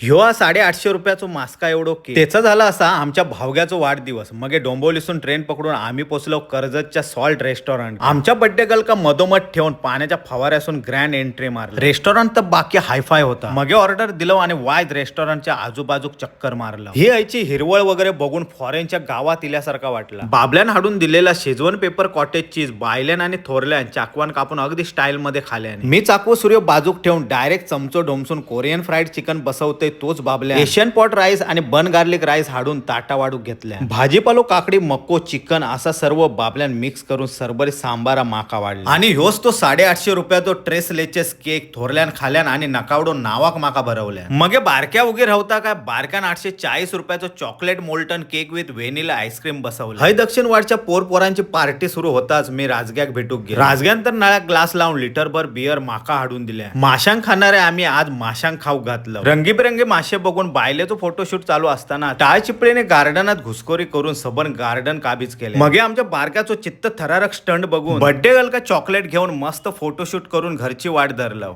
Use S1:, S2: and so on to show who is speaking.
S1: ह्यो हा 850 रुपयाचो मास्का एवढो केक. त्याचा झाला असा आमच्या भावग्याचो वाढदिवस. मगे डोंबिवलीसून ट्रेन पकडून आम्ही पोचलो कर्जतच्या सॉल्ट रेस्टॉरंट. आमच्या बड्डे गर्ल का मधोमध ठेवून पाण्याच्या फवाऱ्यासून ग्रँड एंट्री मारली. रेस्टॉरंट तर बाकी हायफाय होता. मगे ऑर्डर दिलं आणि वायद रेस्टॉरंटच्या आजूबाजूक चक्कर मारलं. ही आईची हिरवळ वगैरे बघून फॉरेनच्या गावात इल्यासारखा वाटला. बाबल्यान हाडून दिलेला शेजवन पेपर कॉटेज चीज बायल्यान आणि थोरल्यान चाकवान कापून अगदी स्टाईल मध्ये खाल्याने. मी चाकू सूर्य बाजूक ठेवून डायरेक्ट चमचो ढोमसून कोरियन फ्राईड चिकन बसवते तोच बाबल्या एशियन पॉट राईस आणि बन गार्लिक राईस हाडून ताटा वाढूक घेतल्या. भाजीपालो, काकडी, मक्को, चिकन असा सर्व बाबल्यान मिक्स करून सरबरी सांबारा माका वाढला. आणि ह्योच तो 850 रुपयाचो ट्रेस लेचेस केक थोरल्यान खाल्यान आणि नकावडो नावाक माका भरवल्या. मगे बारक्या उगी राहता काय, बारक्यान 840 रुपयाचो chocolate molten cake with vanilla ice cream बसवलं. हय दक्षिण वाडच्या पोर पोरांची पार्टी सुरू होताच मी राजग्याक भेटूक गेलो. राजग्यान तर नळ्याक ग्लास लावून लिटरभर बियर माका हाडून दिल्या. माशांक खाणारे आम्ही आज माशांक खाऊक घातलं. रंगीबेरंगी मासे बघून बायलेचो फोटोशूट चालू असताना टाळ चिपळीने गार्डनात घुसखोरी करून सबन गार्डन काबीज केले. मगे आमच्या बारक्याचो चित्त थरारक स्टंट बघून बर्थडे गर्ल का चॉकलेट घेऊन मस्त फोटोशूट करून घरची वाट धरलं.